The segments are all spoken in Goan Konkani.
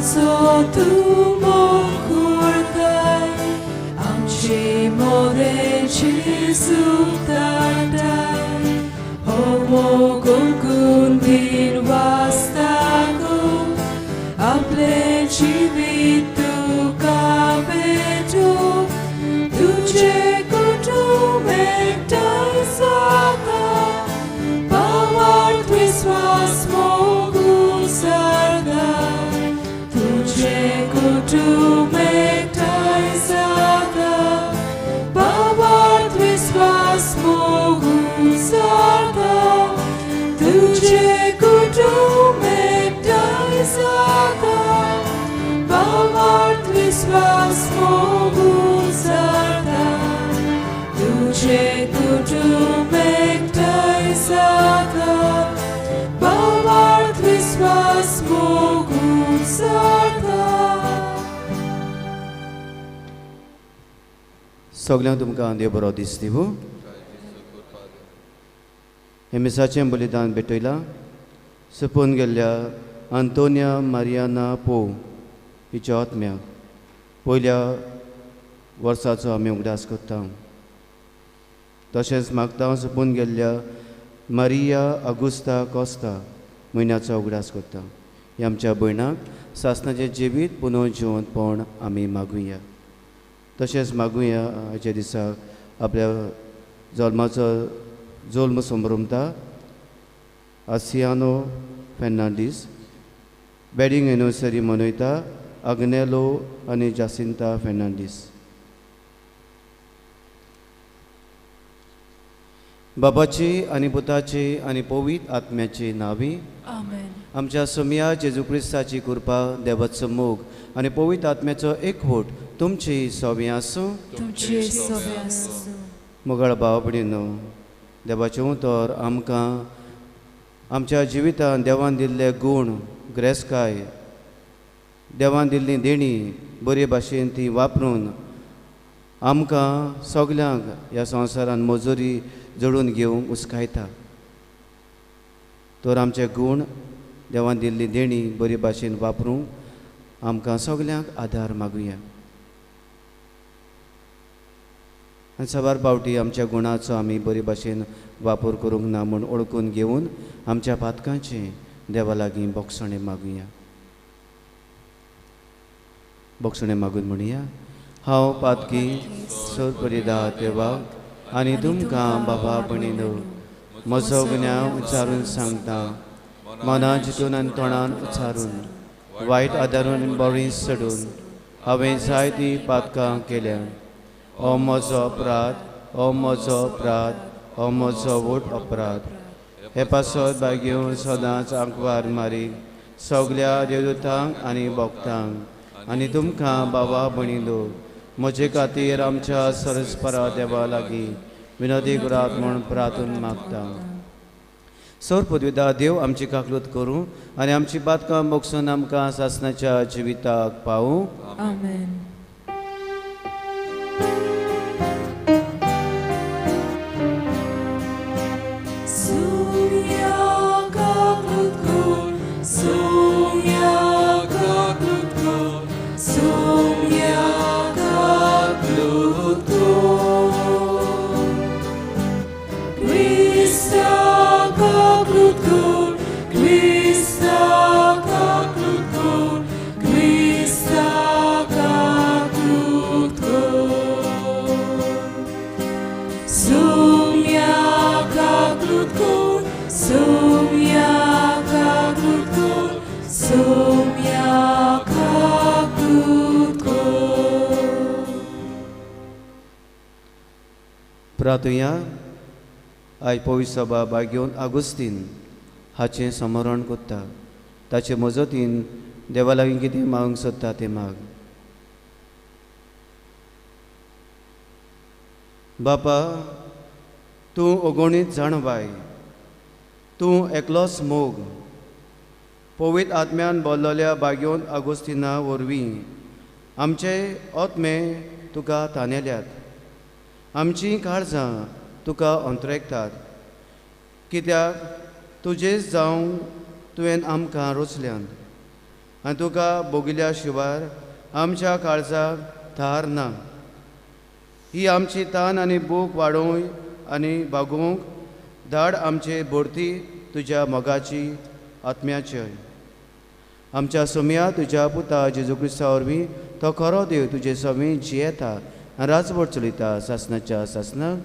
देवाचो तूं मोग करताय आमचे मोदें जेजू धाडटाय हो मोग कुंदीन वास्ता गो आपलें जिवीत तुका भेटो तुजें कुटुंब एकठांय जाता भावार्थ विस्वास मोग उचारता तुजें कुटुंब एकठांय जाता भावार्थ विस्वास मोग उचारता तुजें कुटुंब एकठांय जाता भावार्थ विस्वास मोग उचारता तुजें कुटुंब एकठांय जाता भावार्थ विस्वास मोग उचारता. सगल्यांक तुमकां देव बरो दीस दिवं. हें मिसाचें बलिदान भेटयलां सोंपून गेल्ल्या आंतोनिया मारियाना पो हिच्या आत्म्याक पयल्या वर्साचो आमी उगडास करता. तशेंच मागता सोंपून गेल्ल्या मारिया आगुस्ता कोस्ता म्हयन्याचो उगडास करता. ह्या आमच्या भयणाक सासणाचें जिवीत पुनव जिवंतपण आमी मागुया. तशेंच मागुया आयच्या दिसाक आपल्या जल्माचो जल्म संभ्रमता आसियानो फेर्नांडीस, वेडींग एनिवर्सरी मनयता आग्नेलो आनी जासिंता फेर्नांडीस. बाबाची आनी पुताची आनी पवित्र आत्म्याची नांवी आमेन. आमच्या सोमया जेजू क्रिस्ताची कृपा, देवाचो मोग आनी पवित्र आत्म्याचो एकवट तुमची सोबी आसूं. तुमची सोबी आसूं. मोगाळ भाव भयणीनो, देवाचें उतर आमकां आमच्या जिवितांत देवान दिल्ले गूण, ग्रेसकाय, देवान दिल्ली देणी बरे भाशेन ती वापरून आमकां सगल्यांक ह्या संवसारांत मजुरी जोडून घेवंक उस्कायता. तर आमचे गूण, देवान दिल्ली देणी बरे भाशेन वापरूंक आमकां सगल्यांक आदार मागुया. आनी साबार पावटी आमच्या गुणाचो आमी बरे भाशेन वापर करूंक ना म्हूण ओळखून घेवन आमच्या पातकांचें देवा लागीं बोगसणें मागुया. बोगसणें मागून म्हणुया, हांव पातकी सरपरिदा देवाक आनी तुमकां बाबा भयणीनो म्हजो गुन्यांव उच्चारून सांगता. मनान चिंतून आनी तोंडान उच्चारून, वायट आदारून बरी सोडून हांवें जायतीं पातकां केल्या. हो म्हजो अपराध, हो म्हजो अपराध, हो म्हजो व्हड अपराध. हे पासत बागेवन सदांच आंकवार मारी सगल्या देवदूतांक आनी भक्तांक आनी तुमकां बाबा भयणीलो म्हजे खातीर आमच्या सरस्परा देवा लागीं विनोदी करात म्हूण प्रार्थून मागता. सर पदवीदा देव आमची काकलूत करूं आनी आमची बातकां बगसून आमकां सासणाच्या जिविताक पावूं. आमेन. प्रातुया आयज पवित्र सभा बागेवन आगुस्तीन हाचें स्मरण करता. ताचे मजतीन देवा लागीं कितें मागूंक सोदता तें माग. बापा, तूं अगणीत जाणवाय, तूं एकलोच मोग. पवित्र आत्म्यान बोल्लोल्या बागेवन आगुस्तिना वरवीं आमचे आत्मे तुका तानेल्यात, आमचीं काळजां तुका अंतरेकतात. कित्याक तुजेच जावंक तुवें आमकां रचल्यान. आनी तुका भोगिल्या शिवार आमच्या काळजाक थार ना। ही आमची तान आनी भूक वाडोवंक आनी भागोवंक धाड आमचे भरती तुज्या मोगाची आत्म्याचे। आमच्या सोम्या तुज्या पुता जेजू क्रिस्ता वरवीं तो खरो देव तुजे सवी जियेता आनी राजवट चलयता सासनाच्या सासनाक।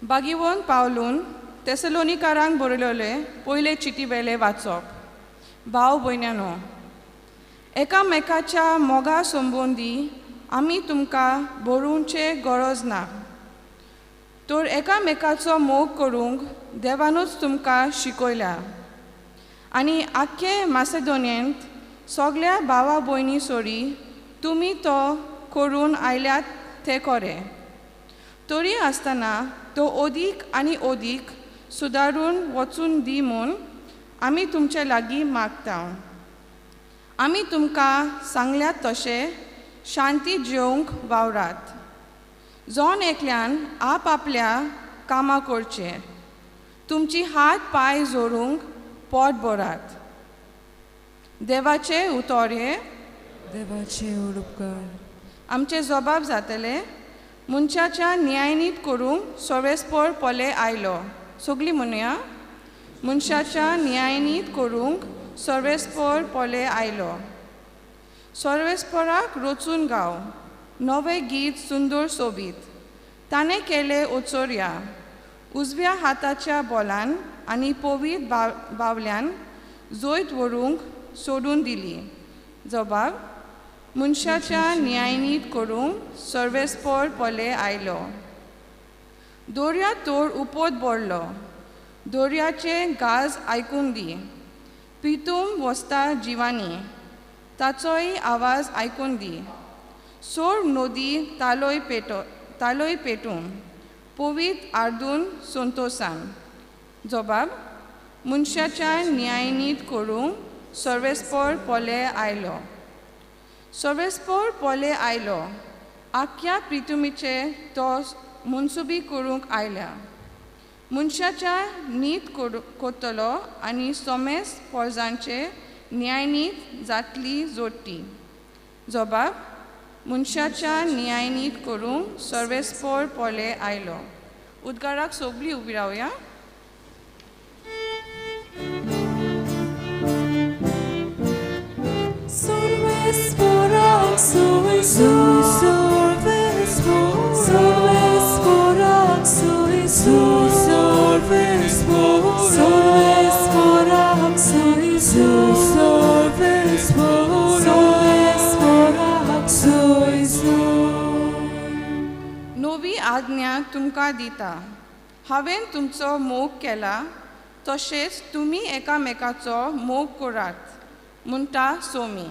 बागीवन पावलून तेसलोनिकारांक बरयलेले पयले चिटी वेले वाचप। भाव भयण्यानो, एकामेकाच्या मोगा संबंदी आमी तुमकां बरोवचे गरज ना, तर एकामेकाचो मोग करूंक देवानूच तुमकां शिकयल्या आनी आख्खे मासेदोनियेंत सगळ्या भावा भयणी सोरी तुमी तो करून आयल्यात ते खरें। तरी आसतना तो अदीक आनी अदीक सुदारून वचून दी म्हूण आमी तुमचे लागीं मागता। आमी तुमकां सांगल्यात तशें शांती जेवंक वावरात। जण एकल्यान आप आपल्या कामां करचें, तुमची हात पांय जोडूंक पोट भरात। देवाचे उतर हें, देवाचे उपकार। आमचे जबाब जातले मनशाच्या न्यायनीत करूंक सर्वेस्पर पले आयलो। सगळीं म्हणया, मनशाच्या न्यायनीत करूंक सर्वेस्पर पले आयलो। सर्वेस्पराक रचून गाव नवें गीत सुंदर सोबीत, ताणें केलें ओचोरया उजव्या हाताच्या बोलान आनी पवीत बावल्यान जैत व्हरूंक सोडून दिली। जबाब, मनशाच्या न्यायनीत करूंक सर्वेस्पर पले आयलो। दर्या तोर उपत भरलो, दर्याचे गाज आयकून दी। पितूम वसता जिवानी, ताचोय आवाज आयकून दी। सोर नदी तालोय तालोय पेटून पवीत आर्दून संतोसान। जबाब, मनशाच्या न्यायनीत करूंक सर्वेस्पर पले आयलो। सर्वेस्पर पले आयलो, आख्या प्रितुमीचे तो मनसुबी करूंक आयल्या। मनशाच्या नीत करतलो आनी सोमेस पोरजांचे न्यायनीत जातली जोडटी। जबाब, मनशाच्या न्यायनीत करूंक सर्वेस्पर पले आयलो। उद्गाराक सगळीं उबी रावया। नवी आज्ञा तुमकां दिता, हांवें तुमचो मोग केला तशेंच तुमी एकामेकाचो मोग करात म्हणटा सोमी।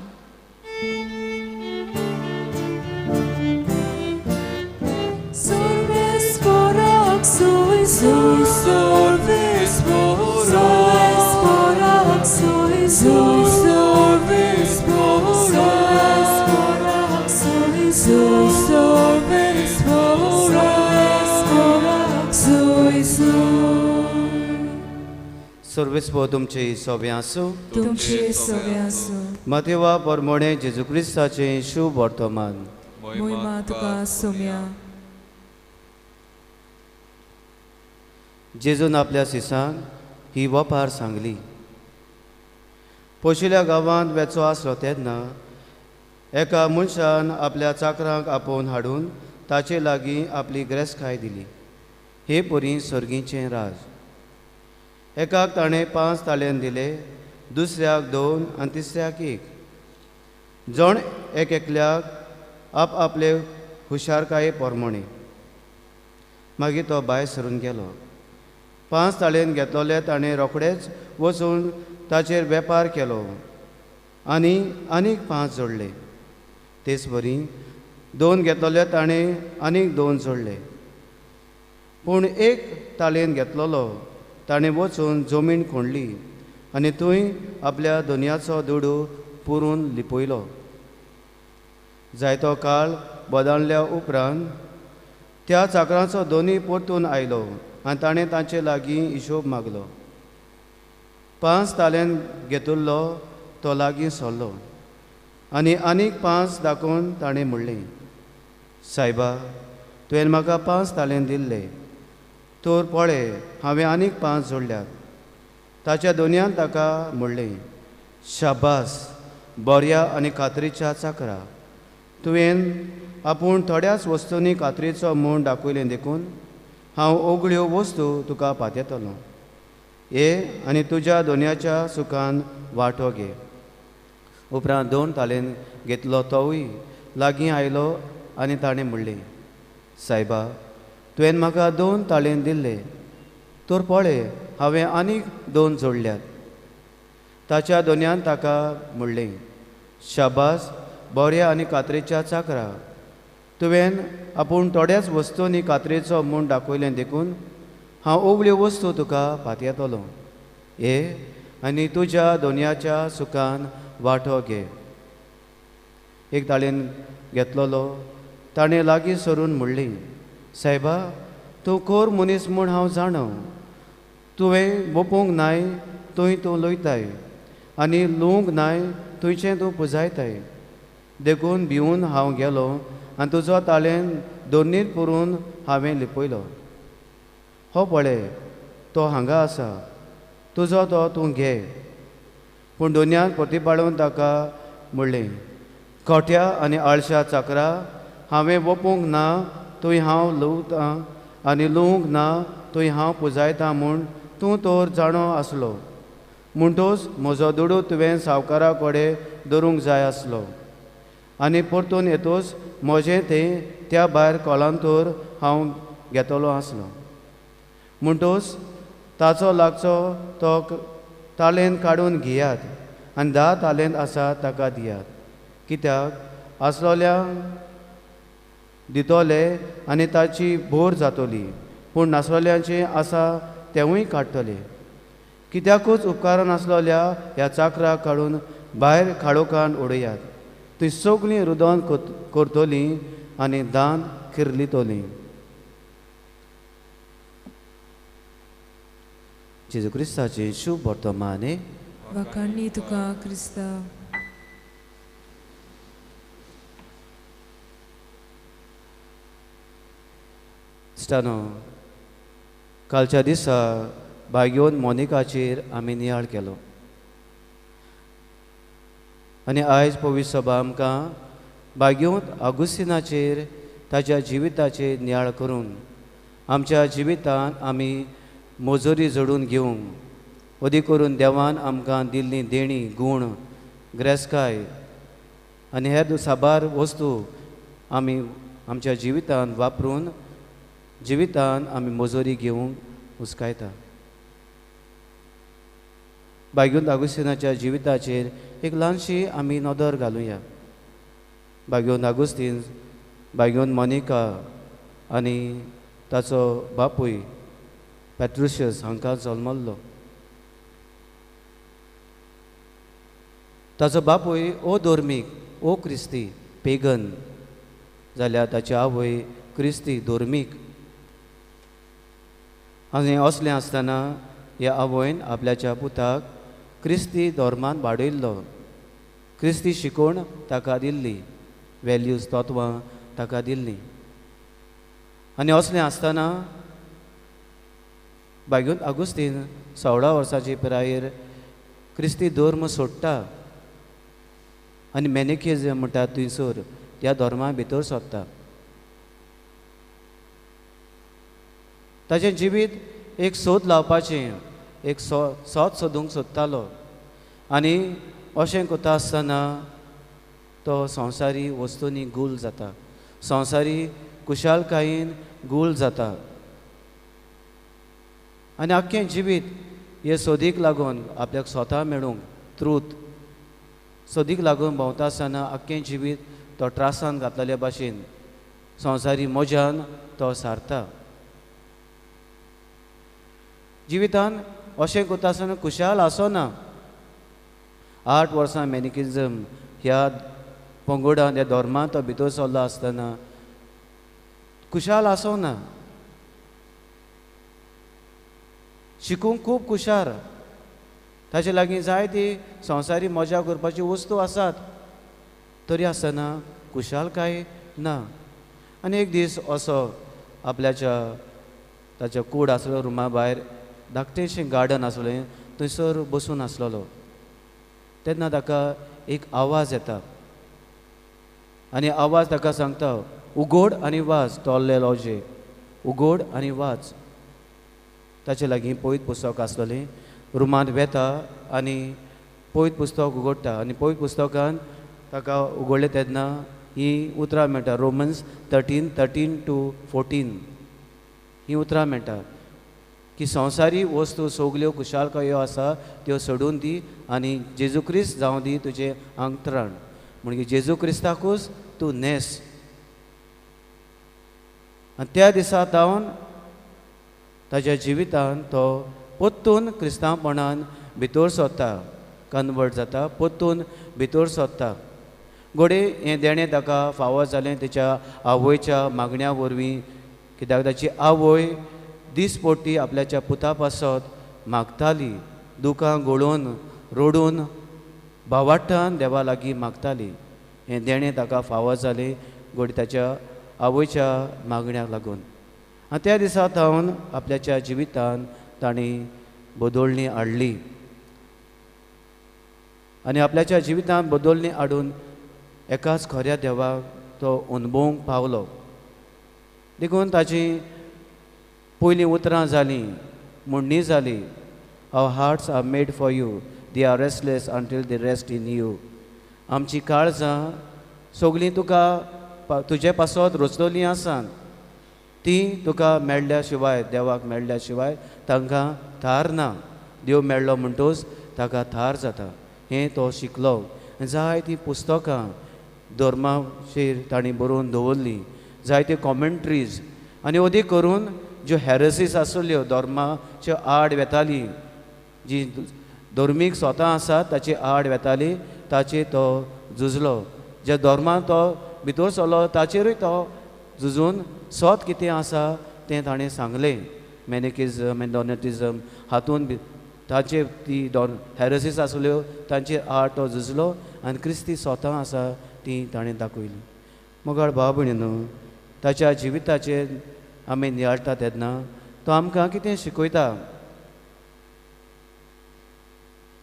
सर्वेस्पर तुमचे सोबे आसूं, तुमचे सोबे आसूं। मातेवा परमोणे जेजू क्रिस्ताचें शुभ वर्तमान। मोहिमा तुका सोम्या। जेजून आपल्या सिसांक ही वपार सांगली। पयशिल्या गांवांत वेचो आसलो तेन्ना एका मनशान आपल्या चाकरांक आपोवन हाडून ताचे लागीं आपली ग्रेसकाय दिली। हे परी सर्गीचें राज। एकाक ताणें 5 ताळ्यान दिले, दुसऱ्याक 2 आनी तिसऱ्याक 1। जण एक एकल्याक आप आपले हुशारकाये प्रमाणे। मागीर तो भायर सरून गेलो। 5 ताळ्यान घेतलोले ताणें रोखडेच वचून ताचेर वेपार केलो आनी आनीक 5 जोडले। तेच वरी 2 घेतलोले ताणें आनीक 2 जोडले। पूण 1 ताळेन घेतलोलो ताणें वचून जमीन खोंडली आनी थंय आपल्या दोनयाचो दुडू पुरून लिपयलो। जायतो काळ बदलल्या उपरांत त्या चाकरांचो दोनी परतून आयलो आनी ताणें तांचे लागीं हिशोब मागलो. 5 तालेन घेतिल्लो तो लागीं सरलो आनी आनीक 5 दाखोवन ताणें म्हणलें, सायबा, तुवें म्हाका 5 तालेन दिल्ले, तर पळय हांवें आनीक 5 जोडल्यात. ताच्या दोनयान ताका म्हणलें, शाबास, बऱ्या आनी खात्रीच्या चाकरा, तुवें आपूण थोड्याच वस्तूंनी खात्रीचो म्हूण दाखयलें देखून हांव ओगळ्यो वस्तू तुका पातयतलो. ये आनी तुज्या दोनयाच्या सुखान वांटो घे. उपरांत 2 तालेन घेतलो तोवूय लागीं आयलो आनी ताणें म्हणलें, सायबा, तुवें म्हाका 2 तालेन दिल्ले, तर पळय हांवें आनीक 2 जोडल्यात. ताच्या दोनयान ताका म्हणलें, शाबास, बऱ्या आनी कात्रेच्या चाकरा, तुवें आपूण थोड्याच वस्तूंनी कात्रेचो म्हूण दाखयलें देखून हांव ओगळ्यो वस्तू तुका पातयतलो. ये आनी तुज्या दोनयाच्या सुखान वांटो घे. 1 ताळेन घेतलोलो ताणें लागीं सरून म्हणलें, सायबा, तूं कोर मनीस म्हूण हांव जाणा. तुवें वोपूंक नाय थंय तूं लयताय आनी लुवूंक नाय थंयचें तूं पुजायताय. देखून भिवून हांव गेलो आनी तुजो ताळेन दोनीर पुरून हांवें लिपयलो. हो पळय तो हांगा आसा, तुजो तो तूं घे. पूण दोनयान प्रतिपाळून ताका म्हणलें, खोट्या आनी आळशा चाकरा, हांवें वोपूंक ना थंय हांव लुवतां आनी लुवूंक ना थंय हांव पुजायतां म्हूण तूं तर जाणो आसलो. म्हणटोच म्हजो दुडू तुवें सावकारा कडेन दवरूंक जाय आसलो आनी परतून येतोच म्हजें तें त्या भायर कोलांतोर हांव घेतलो आसलो. म्हणटोच ताचो लागचो तो तालेन काडून घेयात आनी 10 तालेन आसा ताका दियात. कित्याक आसलोल्या दितले आनी ताची भोर जातली, पूण नासलोल्यांचें आसा तेवूय काडटले. कित्याकूच उपकारान आसलोल्या ह्या चाकराक काडून भायर खाडोखान उडयात. थंय सगळीं रुदन करतलीं आनी दान किर्लितलीं. जेजू क्रिस्ताचें शुभ वर्तमाने. वाखाणणी तुका क्रिस्ता. इश्टानो, कालच्या दिसा भाग्योन मोनिकाचेर आमी नियाळ केलो आनी आयज पवित्र सभा आमकां भाग्योंत आगुस्तिनाचेर ताच्या जिविताचेर नियाळ करून आमच्या जिवितांत आमी मजुरी जोडून घेवंक, अदीक करून देवान आमकां दिल्ली देणी, गूण, ग्रेसकाय आनी हेर साबार वस्तू आमी आमच्या जिवितांत वापरून जिवितांत आमी मजुरी घेवंक हुस्कायता. भाग्योंत आगुस्तिनाच्या जिविताचेर एक ल्हानशी आमी नदर घालुया. भाग्योंत आगुस्तीन, भाग्योंत मोनिका आनी ताचो बापूय पेट्रुशियस हांकां जल्मल्लो. ताचो बापूय ओ धर्मीक, ओ क्रिस्ती, पेगन, जाल्यार ताची आवय क्रिस्ती धर्मीक. आनी असलें आसतना ह्या आवयन आपल्याच्या पुताक क्रिस्ती धर्मान वाडयल्लो, क्रिस्ती शिकोवण ताका दिल्ली, वेल्यूज, तत्वां ताका दिल्लीं. आनी असलें आसतना भाग्योंत आगुस्तीन 16 वर्सांचे पिरायेर क्रिस्ती धर्म सोडटा आनी मॅनिकिझम म्हणटा थंयसर त्या धर्मा भितर सोदता. ताचें जिवीत एक सोद लावपाचें, एक सोद सोदूंक सोदतालो आनी अशें करता आसतना तो संवसारी वस्तूंनी गुल जाता, संवसारी कुशालकायेन गुल जाता आनी आख्खें जिवीत हे सोदीक लागून आपल्याक स्वता मेळूंक ट्रूथ सोदीक लागून भोंवता आसतना आख्खें जिवीत तो त्रासान घातलेल्या भाशेन संवसारी मजान तो सारता. जिवितान अशें करता आसतना खुशाल आसना. 8 वर्सां मॅनिकिझम ह्या पंगडान ह्या धर्मांत तो भितर सरलो आसतना खुशाल आसो ना. शिकूंक खूब खुशार, ताचे लागीं जाय ती संवसारी मजा करपाची वस्तू आसात, तरी आसतना खुशालकाय ना. आनी एक दीस असो आपल्याच्या ताच्या कूड आसलो रुमा भायर धाकटेशें गार्डन आसलें थंयसर बसून आसलेलो. तेन्ना ताका एक आवाज येता आनी आवाज ताका सांगता, उगोड आनी वाच तोल्ले लॉजे, उगोड आनी वाच. ताचे लागीं पवित्र पुस्तक आसलेलें. रुमांत वेता आनी पवित्र पुस्तक उगडटा आनी पवित्र पुस्तकान ताका उगडलें तेन्ना ही उतरां मेळटा, रोमन्स 13:13-14 ही उतरां मेळटा की संवसारी वस्तू सगल्यो खुशालकायो आसा त्यो सोडून दी आनी जेजू क्रिस्त जावं दी तुजें आंगत्राण. म्हणजे जेजू क्रिस्ताकूच तूं न्हेस. आनी त्या दिसा जावन ताज्या जिवितान तो परतून क्रिस्तांवपणान भितर सोदता, कन्वर्ट जाता, परतून भितर सोदता. घडये हें देणें ताका फावो जालें ताच्या आवयच्या मागण्या वरवीं, कित्याक ताची आवय दीसपट्टी आपल्याच्या पुता पासत मागताली, दुकां गळोवन रडून भावाट्टान देवा लागीं मागताली. हें देणें ताका फावो जालें घडये ताच्या आवयच्या मागण्याक लागून. आनी त्या दिसा थावन आपल्याच्या जिवितान तांणी बदलणी हाडली आनी आपल्याच्या जिवितान बदलणी हाडून एकाच खऱ्या देवाक तो अणभवूंक पावलो. देखून ताची पयलीं उतरां जालीं, म्हणणी जाली, our hearts are made for you, they are restless until they rest in you. आमची काळजां सगळीं तुका तुजे पासत रचलोलीं आसात, ती तुका मेळ्ळ्या शिवाय, देवाक मेळ्ळ्या शिवाय तांकां थार ना. देव मेळ्ळो म्हणटूच ताका थार जाता. हें तो शिकलो. जायतीं पुस्तकां धर्माचेर तांणी बरोवन दवरलीं, जायत्यो कॉमेंट्रीज, आनी अदीक करून ज्यो हॅरसीस आसल्यो धर्माच्यो आड वेताली, जी धर्मीक स्वता आसात ताचे आड वेताली, ताचेर तो झुजलो. ज्या धर्मान तो भितर सरलो ताचेरूय तो झुजून सत कितें आसा तें ताणें सांगलें. मॅनिकिजम आनी डॉनेटिजम हातून ताचे ती हॅरसीस आसल्यो तांचेर आड तो झुजलो आनी क्रिस्ती स्वता आसा ती ताणें दाखयली. मोगाळ भाव भयणीनो, ताच्या जिविताचेर आमी नियाळटा तेन्ना तो आमकां कितें शिकयता?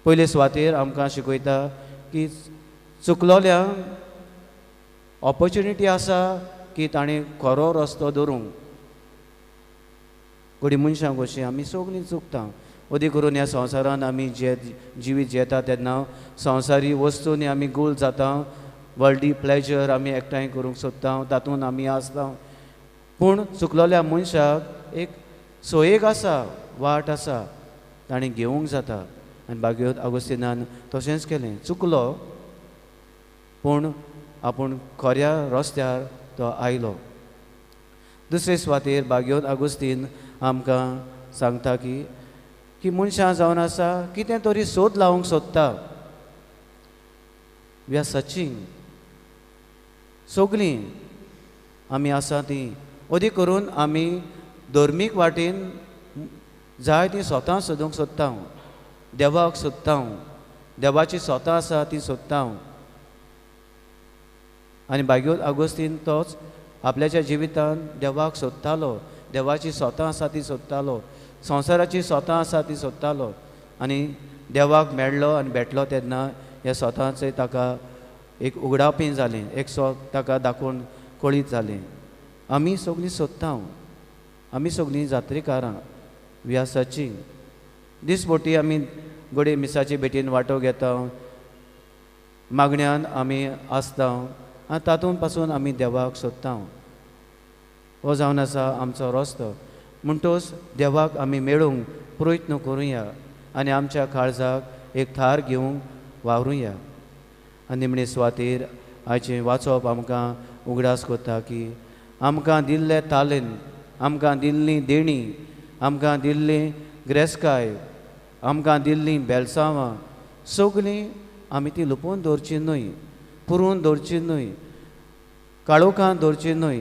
पयले सुवातेर आमकां शिकयता की चुकलोल्यांक ऑपोर्चुनिटी आसा की ताणें खरो रस्तो धरूंक. घडये मनशां कशीं आमी सगळीं चुकता, अदीक करून ह्या संवसारान आमी जे जिवीत जियेता तेन्ना संवसारी वस्तूंनी आमी गोल जाता, वर्ल्डली प्लेजर आमी एकठांय करूंक सोदता, तातूंत आमी आसता. पूण चुकलोल्या मनशाक एक सोयेक आसा, वाट आसा, ताणें घेवंक जाता. आनी बागेवत आगोस्तिनान तशेंच केलें, चुकलो पूण आपूण खऱ्या रस्त्यार तो आयलो. दुसरे सुवातेर बागेवत आगोस्तीन आमकां सांगता की की मनशां जावन आसा कितें तरी सोद लावंक सोदता. We are searching, सगळीं आमी आसा ती अदीक करून आमी धर्मीक वाटेन जाय ती स्वता सोदूंक सोदता, देवाक सोदता, देवाची स्वता आसा ती सोदता. आनी बागेवत आगोस्तीन तोच आपल्याच्या जिवितान देवाक सोदतालो, देवाची स्वता आसा ती सोदतालो, संवसाराची स्वता आसा ती सोदतालो. आनी देवाक मेळ्ळो आनी भेटलो तेन्ना ह्या स्वताचें ताका एक उगडापी जालें, एक स्वत ताका दाखोवन कळीत जालें. आमी सगळीं सोदता, आमी सगळीं जात्रेकारां, we are searching. दीसपट्टी आमी घडये मिसाचे भेटीन वांटो घेता, मागण्यान आमी आसता आनी तातूंत पासून आमी देवाक सोदता. हो जावन आसा आमचो रस्तो. म्हणटोच देवाक आमी मेळूंक प्रयत्न करुया आनी आमच्या काळजाक एक थार घेवंक वावरुया. आनी निमणे सुवातेर आयचें वाचप आमकां उगडास करता की आमकां दिल्ले तालेंत, आमकां दिल्ली देणी, आमकां दिल्ली ग्रेसकाय, आमकां दिल्लीं बेलसांवां सगळीं आमी ती लुपोवन दवरची न्हय. पुरून दवरची न्हय, काळोखान दवरची न्हय,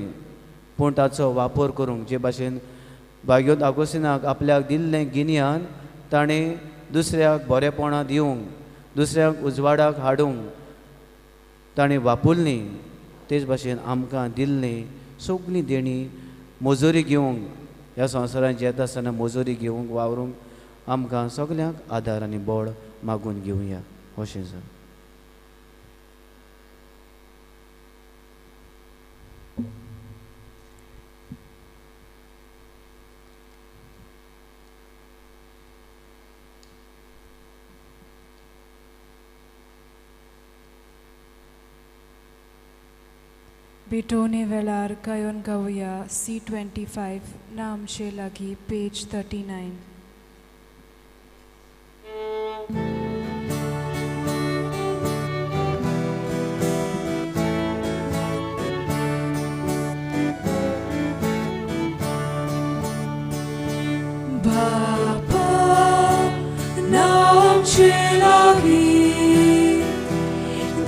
पूण ताचो वापर करूंक. जे भाशेन भाग्योत आगोस्तिनाक आपल्याक दिल्लें गिन्यान ताणें दुसऱ्याक बरेपणां दिवंक, दुसऱ्याक उजवाडाक हाडूंक ताणें वापरलीं, तेच भाशेन आमकां दिल्लीं सगळीं देणीं मजुरी घेवंक, ह्या संवसारांत जियेता आसतना मजुरी घेवंक वावरूंक आमकां सगल्यांक आदार आनी बळ मागून घेवया. अशें जावं. भेटोवणे वेळार गायोन गावया C25 ना आमचे लागीं पेज 39. बापा ना आमचे लागीं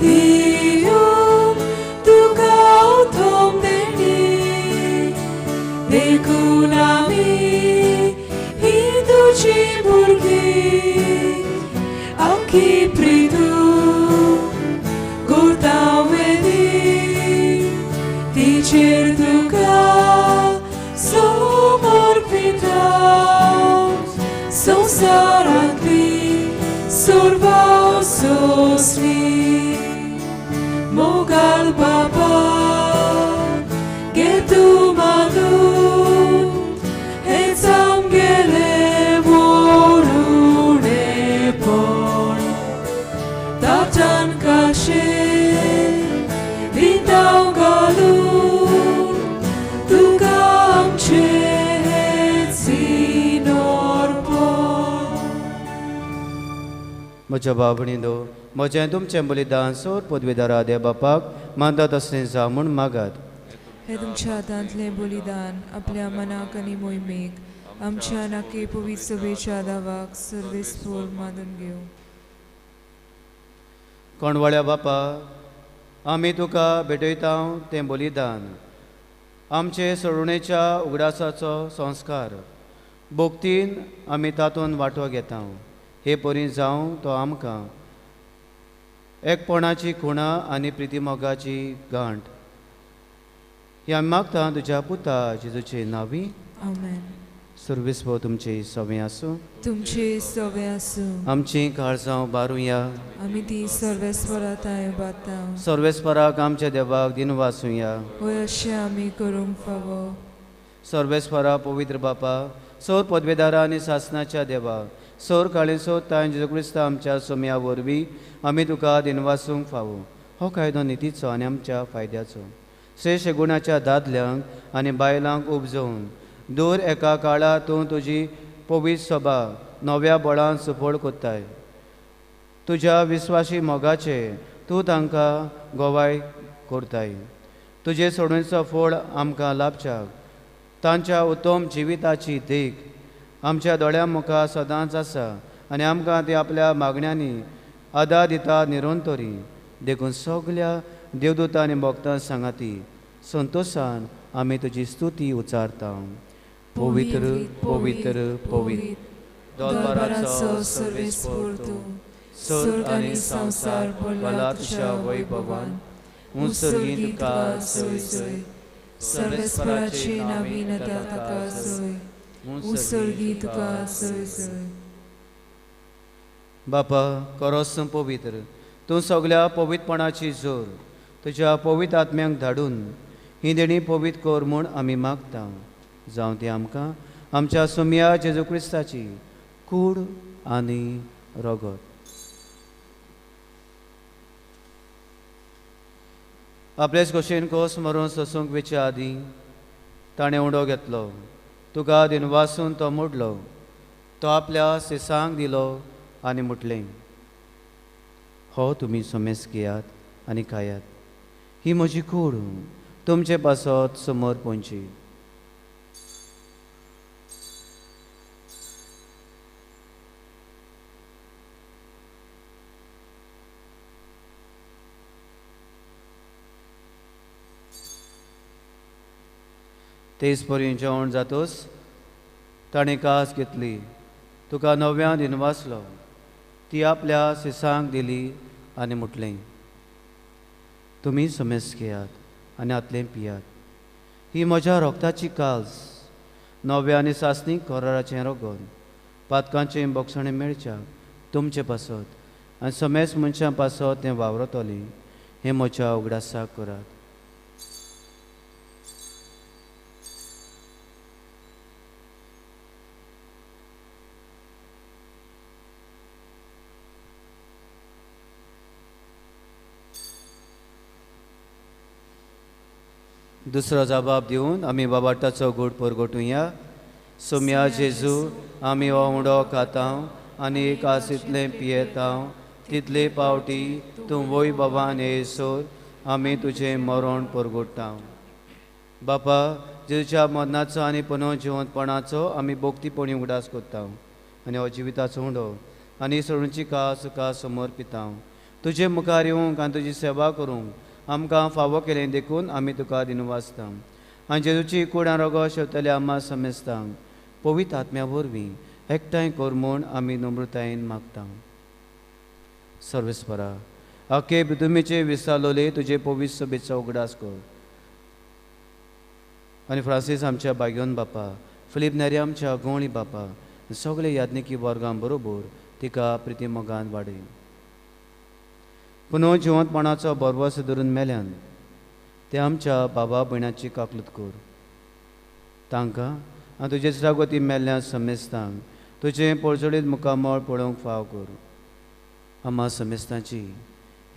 दिवं तुका उतम देणी, देखून आमी ही तुजी भुरगीं आमकी प्रितू गोतावेली तिचेर तुका समर्पिता संवसारांतली सर्वां सोंसली. मोगाल बाबा घे तूं मागून हेंच आमगेलें मोरुणेपण, ताच्यान काशें दितांव घालून तुका आमचें हेंच सिनोरपण. म्हज्या बाबणींनो, म्हजें तुमचें बलिदान सोर पदवीदारा देव बापाक मानता तसलें जावं म्हूण मागात. हे तुमच्या हातांतलें बलिदान आपल्या मनाक आनी मोहिमेक आमच्या नाके पवित्र सभेच्या दावाक सर्वेस्पोर मानून घेवं. कोणवाळ्या बापा, आमी तुका भेटयता तें बलिदान आमचे सोडणेच्या उगडासाचो संस्कार भक्तीन आमी तातूंत वांटो घेता. हे परी जावं तो आमकां एकपणाची खुणा आनी प्रितीमोगाची गांठ. ही आमी मागता तुज्या पुता जेजूचे नांवी. आमेन. सर्वेस्पोर तुमचे सवे आसूं. तुमचे सवे आसूं. आमची काळजां बारुया. आमी ती सर्वेस्परा तांय बाता. सर्वेस्पराक आमच्या देवाक दिनवासुया. वय अशें आमी करूंक फावो. सर्वेस्परा पवित्र बापा, सोर पदवेदारा आनी सासनाच्या देवा, सोर काळेसो तांय जेजू क्रिस्ता आमच्या सोम्या वरवीं आमी तुका दिनवासूंक फावो. हो कायदो नितीचो आनी आमच्या फायद्याचो. श्रेश्ठ गुणाच्या दादल्यांक आनी बायलांक उपजोवन दूर एका काळार तूं तुजी पवित्र सभा नव्या बळान सुफळ कोत्ताय. तुज्या विस्वासी मोगाचे तूं तांकां गोवाय करताय. तुजे सोडणेचो फळ आमकां लाभच्याक तांच्या उत्तम जिविताची देख आमच्या दोळ्यां मुखार सदांच आसा आनी आमकां ती आपल्या मागण्यांनी आदार दिता निरंतरी. देखून सगल्या देवदूतां आनी भक्तां सांगाती संतोशान आमी तुजी स्तुती उचारता. पवित्र पवित्र पवित्र दरबाराचो सर्वेस्पोर तूं, स्वर्ग आनी संवसार भरला तुज्या वैभवान. उत्सर्गी तुका सोय सोय, सर्वेस्पराचे नावीनता ताका सोय, उत्सर्गी तुका सोय सोय. बापा करोस पवित्र तूं सगल्या पवित्रपणाची जोर तुज्या पवित्र आत्म्यांक धाडून ही देणी पवित्र कर म्हूण आमी मागता. जावं ती आमकां आमच्या सोम्या जेजू क्रिस्ताची कूड आनी रगत. आपलेच खोशेन खोस मरून सोसूंक वेच्या आदीं ताणें उडो घेतलो, तुका दिनवासून तो मोडलो, तो आपल्या सिसांक दिलो आनी म्हटलें, हो तुमी समेस घेयात आनी खायात, ही म्हजी कूड तुमचे पासत समोर पोंची. तेच परी जेवण जातोच ताणें कास घेतली, तुका नव्यान दिनवासलो, ती आपल्या शिसांक दिली आनी म्हटलें, तुमी समेस घेयात आनी हातलें पियात, ही म्हज्या रोगताची काल्स, नव्या आनी सासणीक कराराचें रोगन, पातकांचें बोगसणें मेळच्या तुमचे पासत आनी समेस मनशां पासत तें वावरतलें, हें म्हज्या उगडासाक करात. दुसरो जबाब दिवन आमी बाबाटाचो गोड परगटुया. सोम्या जेजू, आमी हो उडो खाता आनी कासींतलें पियेता, तितले पावटी तूं वय बाबान येयसर आमी तुजें मरण परगट्टा. बापा, जेजूच्या मरणाचो आनी पुनः जिवंतपणाचो आमी भोक्तीपणी उगडास करता आनी हो जिविताचो उडो आनी सडूंची कास तुका समर्पिता. तुजे मुखार येवंक आनी तुजी सेवा करूंक आमकां फावो केलें देखून आमी तुका दिनवासता. आनी जेजूची कूड आनी रोगो शेवतल्या आमा समेस्तांक पवित्र आत्म्या वरवीं एकठांय कर म्हूण आमी नम्रतायेन मागता. सर्वेस्परा, आखे तुमीचे विसालोले तुजे पवित्र सभेचो उगडास कर आनी फ्रांसीस आमच्या बाग्योन बापा, फिलीप नेरी आमच्या गोंवळी बापा, सगळे याज्ञिकी वर्गां बरोबर तिका प्रिती मोगान वाडय. पुनः जिवंतपणाचो भरवस धरून मेल्यान ते आमच्या बाबा भयणाची काकलूत कर, तांकां आनी तुजे रागोती मेल्ल्या समेस्तांक तुजें पोळजळीत मुखामळ पळोवंक फाव कर. आमा समेस्तांची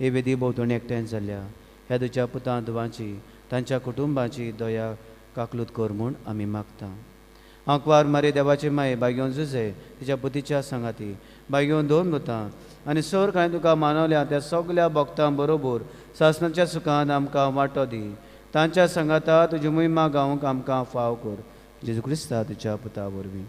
हे वेदी भोंवतणी एकठांय जाल्या ह्या तुज्या पुतां धुवांची तांच्या कुटुंबाची दया काकलूत कर म्हूण आमी मागता. आंकवार मारे देवाचे माये बागेवन जुजे तिच्या पुतीच्या सांगाती बागेवन दोन मुतां आनी सोर कांय तुका मानवल्या त्या सगल्या भक्तां बरोबर सासणाच्या सुखान आमकां वांटो दी. तांच्या सांगाता तुजी मोहिमा गावंक आमकां फाव कर. जेजू क्रिस्ता तुज्या पुता वरवीं.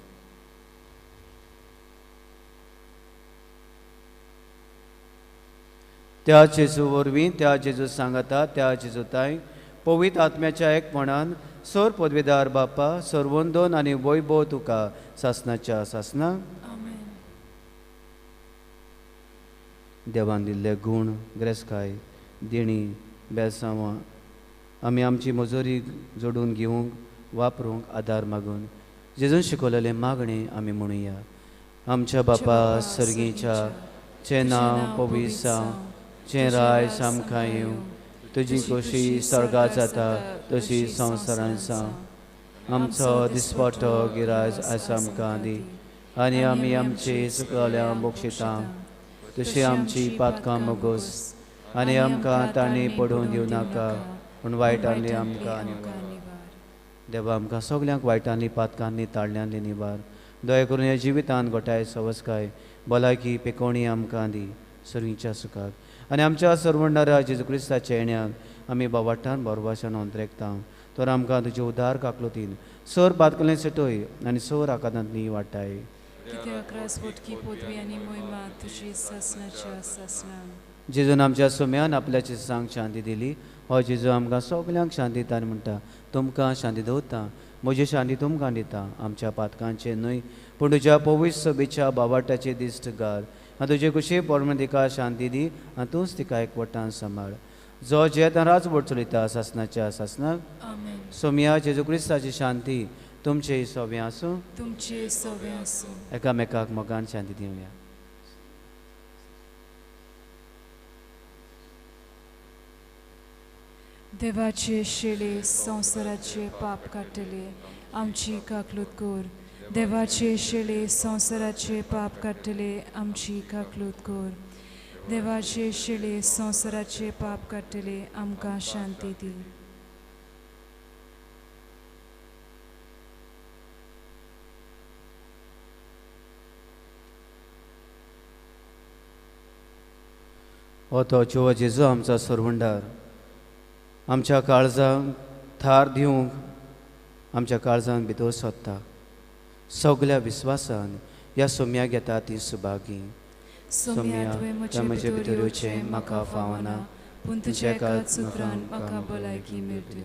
त्या जेजू वरवीं, त्या जेजू सांगाता, त्या जेजू ताय पवित्र आत्म्याच्या एकपणान सोर पदवेदार बापा सर्वंदोन आनी वैभव तुका सासणाच्या सासना. देवान दिल्ले गूण, ग्रेसकाय, देणी, बेसांवां आमी आमची मजुरी जोडून घेवंक वापरूंक आदार मागून जेजून शिकवलेलें मागणें आमी म्हणुया. आमच्या बापा सर्गीच्या, चें नांव पवित्र जावं, चें राय आमकां येवं, तुजी खोशी स्वर्गात जाता तशी संवसारांत जावं. आमचो दिसपट्टो गिराज आयज आमकां दी आनी आमी आमची चुकल्या बक्षिता तशी आमची पातकां मोगोस आनी आमकां तांणी पडून दिवं नाका पूण वायटांनी आमकां निवार. देवा, आमकां सगल्यांक वायटांनी पातकांनी ताळ्यांनी निवार. दया करून ह्या जिवितांत गोठाय सवसकाय भलायकी पेकोणी आमकां दी सर्वीच्या सुखाक आनी आमच्या सर्वणारा जेजू क्रिस्ताच्या येण्याक आमी बावाटान बरवाशान अंतरेकता. तर आमकां तुजे उदार काकलुतीन सर पातकलें सेटोय आनी सर आकादांतली वाटाय. जेजून आमच्या सोम्यान आपल्याचे सांग शांती दिली. हो जेजू आमकां सगल्यांक शांती दिता आनी म्हणटा, तुमकां शांती दवरता, म्हजी शांती तुमकां दिता. आमच्या पातकांचे न्हय पूण तुज्या पवित्र सभेच्या बावाटाचे दिश्ट घाल आनी तुजे कुशी प्रमाण तिका शांती दी आनी तूंच तिका एकवटान सांबाळ. जो जेत राजवट चलयता सासणाच्या सासणाक. सोम्या जेजू क्रिस्ताची शांती तुमचे सोबें आसूं, तुमचे सोबें आसूं. एकामेकाक मोगान शांती दिवया. देवाचे शेळे संवसाराचे पाप काडटले, आमची काकलूत कर. देवाचे शेळे संवसाराचे पाप काडटले, आमची काकलूत कर. देवाचे शेळे संवसाराचे पाप काडटले, आमकां शांती दी. हो तो जिवा जेजू आमचो सरवंडार आमच्या काळजांक थार दिवंक आमच्या काळजान भितर सोदता. सगल्या विस्वासान ह्या सोम्याक येता ती सुभागी. सोम्या, तुवें म्हजे भितर येवचें म्हाका फावना, पूण तुज्या एकाच उतरान म्हाका भलायकी मेळटली.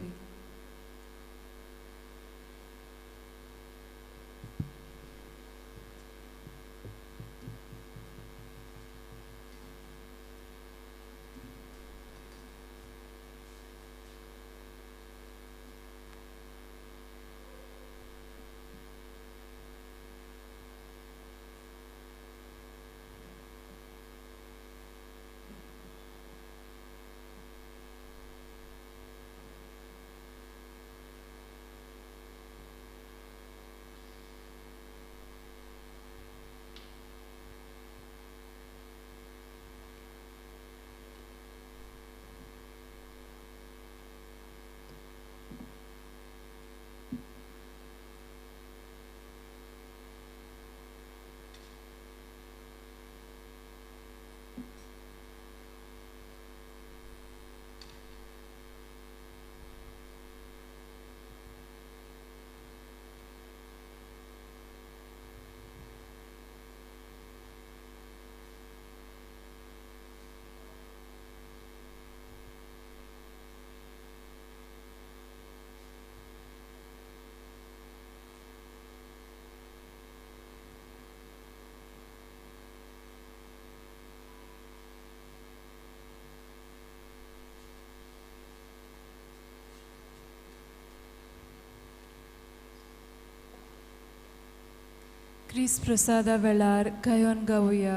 क्रिस्त प्रसादा वेळार गायोन गावया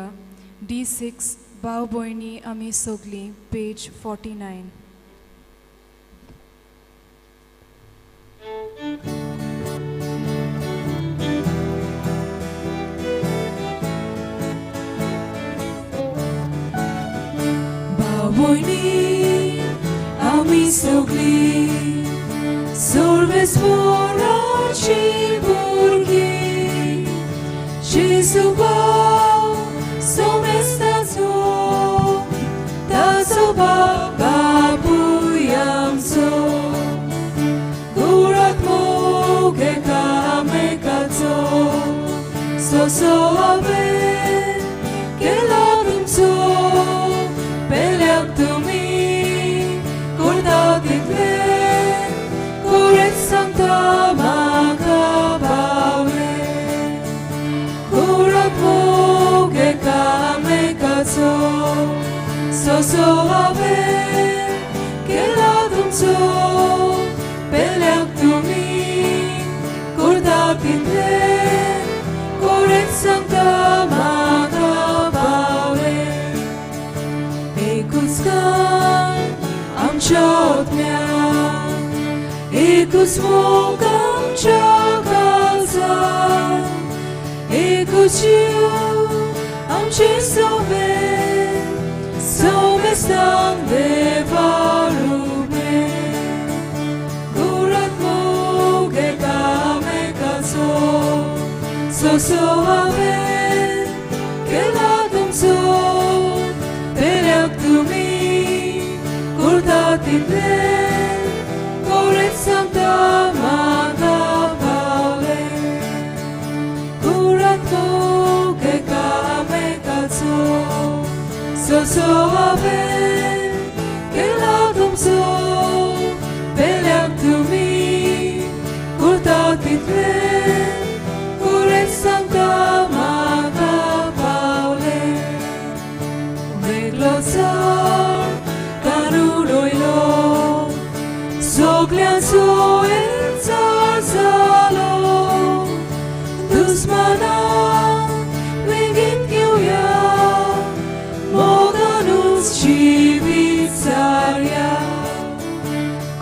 डी 6 भाव भयणी आमी सगलीं पेज 49. भाव भयणी आमी सगलीं सर्वेस्पराची भुरगीं जेजू भाव सोमेस्ताचो ताचो बापूय आमचो गुरात मोग एकामेकाचो सोसो हांवें केला तुमचो पेल्याक तुमी करता तितलें कोरेत सांगता म्हाका पावलें गुरात मोग एकामेकाचो सोसो हांवें केला तुमचो पेल्याक तुमी करता तितलें कोरेत सांगता म्हाका पावलें एकूच गान आमच्या आत्म्याक एकूच मोग आमच्या काळजाक एकूच जीव आमचे सोबें सोमेस्तान देवा रुपें गुरात मोग एकामेकाचो सोसो हांवें केला तुमचो पेल्याक तुमी करता तितलें कोरेत सांगता म्हाका पावलें गुरात मोग एकामेकाचो सोसो हांवें केला तुमचो पेल्याक तुमी करता तितलें कोरेत सांगता म्हाका पावलें वेगळो चड काडून उडयलो सगल्यांचो एकचार जालो दुस्मानाक वेगीत घेवया मोगानूच जिवीत सारया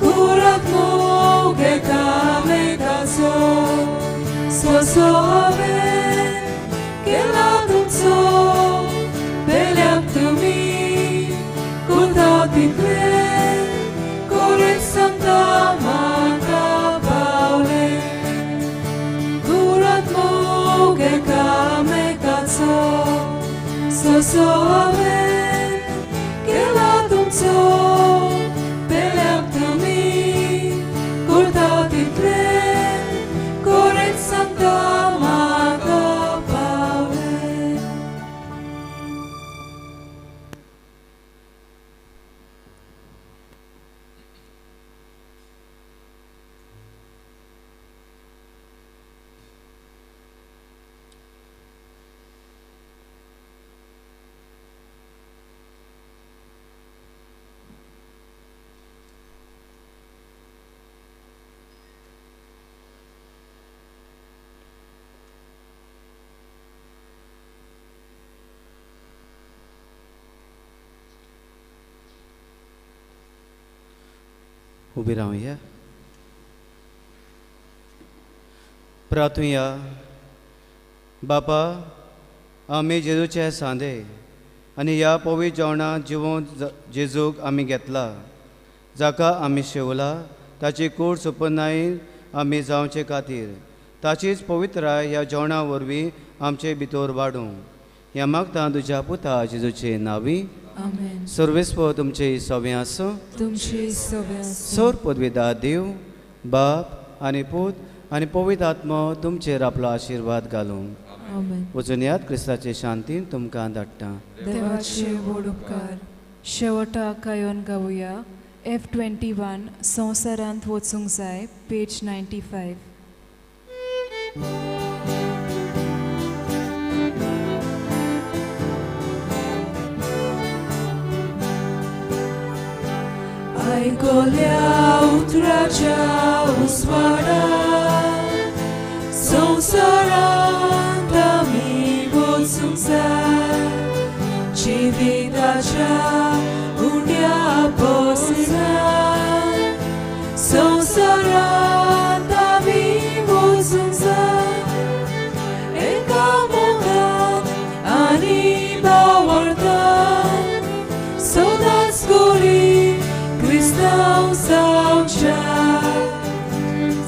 गुरात मोग एकामेकाचो सोसो हांवें केला तुमचो पेल्याक तुमी करता तितलें कोरेत सांगता म्हाका पावलें गुरात मोग एकामेकाचो सोसो हांवें केला तुमचो पेल्याक तुमी करता तितलें कोरेत सांगता म्हाका पावलें. उबी रावया प्रार्थुया. बापा आमी जेजूचे सांदे आनी ह्या पवित्र जेवणांत जिवोवन जेजूक आमी घेतला जाका आमी शेवला ताची कूड सुपनाय आमी जावचे खातीर ताचीच पवित्राय ह्या जेवणा वरवीं आमचे भितर वाडूं. ह्या मागता तुज्या पुता जेजूचे नांवी. आमेन. सर्वेस्पर तुमचे सवे आसूं. तुमचे सवे आसूं. सर पदवीदार देव बाप आनी पूत आनी पवित्र आत्मो तुमचेर आपलो आशिर्वाद घालूं. आमेन. वचून यात क्रिस्ताचे शांतीन तुमकां धाडटा. देवाचे व्हड उपकार. शेवटाक गायोन गावया F 21 संवसारांत वचूंक जाय पेज 95. आयकल्या उतराच्या उस्वाडा संवसारांत जाय जिविताच्या उण्या पोसना संवसारांत आमी वचूंक जाय एका मोगान आनी भावार्थान सदांच गोरी क्रिस्तांव जावच्या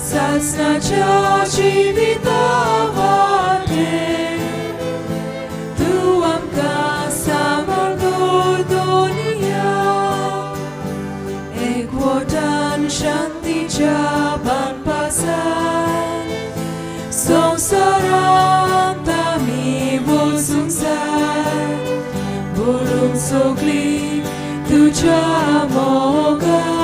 सासणाच्या जिविता वाटेर तूं आमकां सांबाळ कर धनया एकवटान शांतीच्या बांदपासान संवसारांत आमी वचूंक जाय व्हरूंक सगळीं तुज्या मोगान.